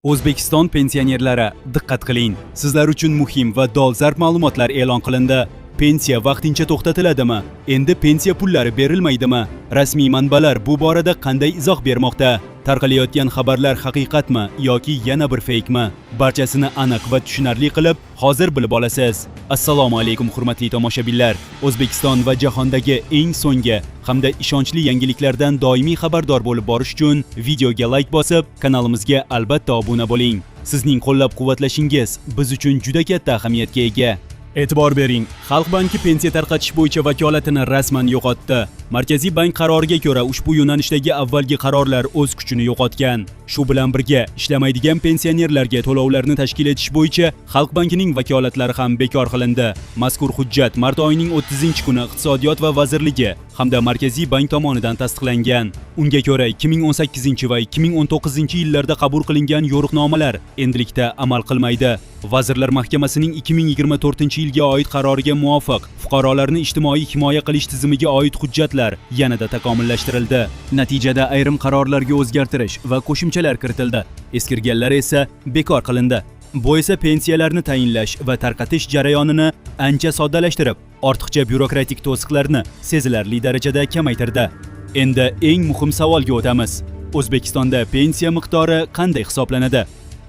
O'zbekiston pensionerlari, diqqat qiling! Sizlar uchun muhim va dolzarb ma'lumotlar e'lon qilindi. Pensiya vaqtincha to'xtatiladimi? Endi pensiya pullari berilmaydimi? Rasmiy manbalar bu borada qanday izoh bermoqda? Tarqalayotgan xabarlar haqiqatmi yoki yana bir feykmi? Barchasini aniq va tushunarli qilib hozir bilib olasiz. Assalomu alaykum, hurmatli tomoshabinlar. O'zbekiston va jahondagi eng so'nggi hamda ishonchli yangiliklardan doimiy xabardor bo'lib borish uchun videoga layk bosib, kanalimizga albatta obuna bo'ling. Sizning qo'llab-quvvatlashingiz biz uchun juda katta ahamiyatga ega. E'tibor bering, Xalq banki pensiya tarqatish bo'yicha vakolatini rasman yo'qotdi. Markaziy bank qaroriga ko'ra, ushbu yo'nalishdagi avvalgi qarorlar o'z kuchini yo'qotgan. Shu bilan birga, ishlamaydigan pensionerlarga to'lovlarni tashkil etish bo'yicha Xalq bankining vakolatlari ham bekor qilindi. Mazkur hujjat mart oyining 30-kuni Iqtisodiyot va vazirligi hamda Markaziy bank tomonidan tasdiqlangan. Unga ko'ra, 2018 va 2019 yillarda qabul qilingan yo'riqnomalar endilikda amal qilmaydi. Vazirlar Mahkamasining 2024 yilga oid qaroriga muvofiq, fuqarolarni ijtimoiy himoya qilish tizimiga oid hujjatlar yanada takomillashtirildi. Natijada ayrim qarorlarga o'zgartirish va qo'shimchalar kiritildi. Eskirganlar esa bekor qilindi. Bu esa pensiyalarni tayinlash va tarqatish jarayonini ancha soddalashtirib, ortiqcha byurokratik to'siqlarni sezilarli darajada kamaytirdi. Endi eng muhim savolga o'tamiz. O'zbekistonda pensiya miqdori qanday hisoblanadi?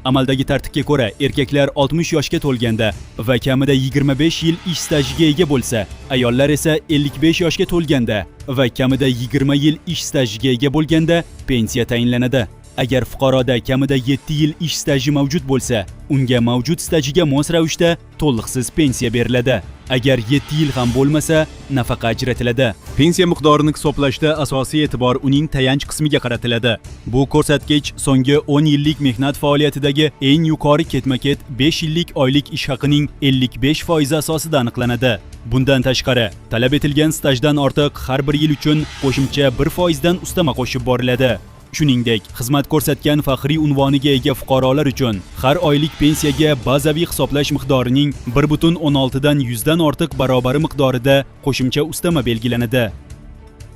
Amaldagi tartibga ko'ra, erkaklar 60 yoshga to'lganda va kamida 25 yil ish stajiga ega bo'lsa, ayollar esa 55 yoshga to'lganda va kamida 20 yil ish stajiga ega bo'lganda pensiya tayinlanadi. Agar fuqaroda kamida 7 yil ish staji mavjud bo'lsa, unga mavjud stajiga mos ravishda to'liqsiz pensiya beriladi. Agar 7 yil ham bo'lmasa, nafaqa ajratiladi. Pensiya miqdorini hisoblashda asosiy e'tibor uning tayanch qismiga qaratiladi. Bu ko'rsatkich so'nggi 10 yillik mehnat faoliyatidagi eng yuqori ketma-ket 5 yillik oylik ish haqining 55% asosida aniqlanadi. Bundan tashqari, talab etilgan stajdan ortiq har bir yil uchun qo'shimcha 1% dan ustama qo'shib boriladi. Shuningdek, xizmat ko'rsatgan faxriy unvoniga ega fuqarolar uchun har oylik pensiyaga bazaviy hisoblash miqdorining 1,16 dan 100 dan ortiq barobari miqdorida qo'shimcha ustama belgilanadi.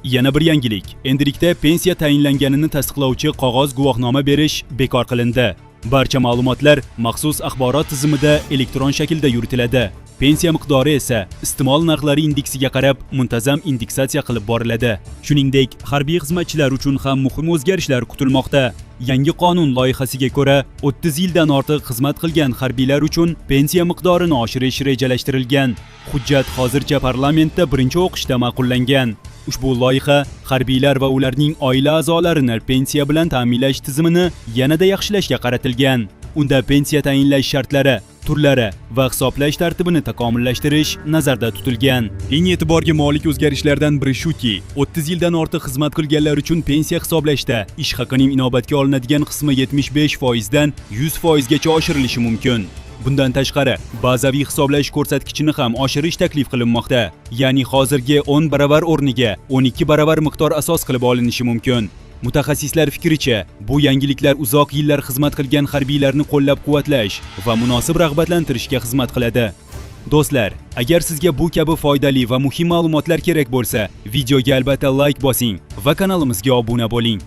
Yana bir yangilik. Endilikda pensiya tayinlanganini tasdiqlovchi qog'oz guvohnoma berish bekor qilindi. Barcha ma'lumotlar maxsus axborot tizimida elektron shaklda yuritiladi. Pensiya miqdori esa iste'mol narxlari indeksiga qarab muntazam indeksatsiya qilib boriladi. Shuningdek, harbiy xizmatchilar uchun ham muhim o'zgarishlar kutilmoqda. Yangi qonun loyihasiga ko'ra, 30 yildan ortiq xizmat qilgan harbiylar uchun pensiya miqdorini oshirish rejalashtirilgan. Hujjat hozircha parlamentda birinchi o'qishda ma'qullangan. Ushbu loyiha harbiylar va ularning oila a'zolarini pensiya bilan ta'minlash tizimini yanada yaxshilashga qaratilgan. Unda pensiya tayinlash shartlari, turlari va hisoblash tartibini takomillashtirish nazarda tutilgan. Eng e'tiborga molik o'zgarishlardan biri shuki, 30 yildan ortiq xizmat qilganlar uchun pensiya hisoblashda ish haqining inobatga olinadigan qismi 75% dan 100% gacha oshirilishi mumkin. Bundan tashqari, bazaviy hisoblash ko'rsatkichini ham oshirish taklif qilinmoqda. Ya'ni hozirgi 10 baravar o'rniga 12 baravar miqdor asos qilib olinishi mumkin. Mutaxassislar fikricha, bu yangiliklar uzoq yillar xizmat qilgan harbiylarni qo'llab-quvvatlash va munosib rag'batlantirishga xizmat qiladi. Do'stlar, agar sizga bu kabi foydali va muhim ma'lumotlar kerak bo'lsa, videoga albatta layk bosing va kanalimizga obuna bo'ling.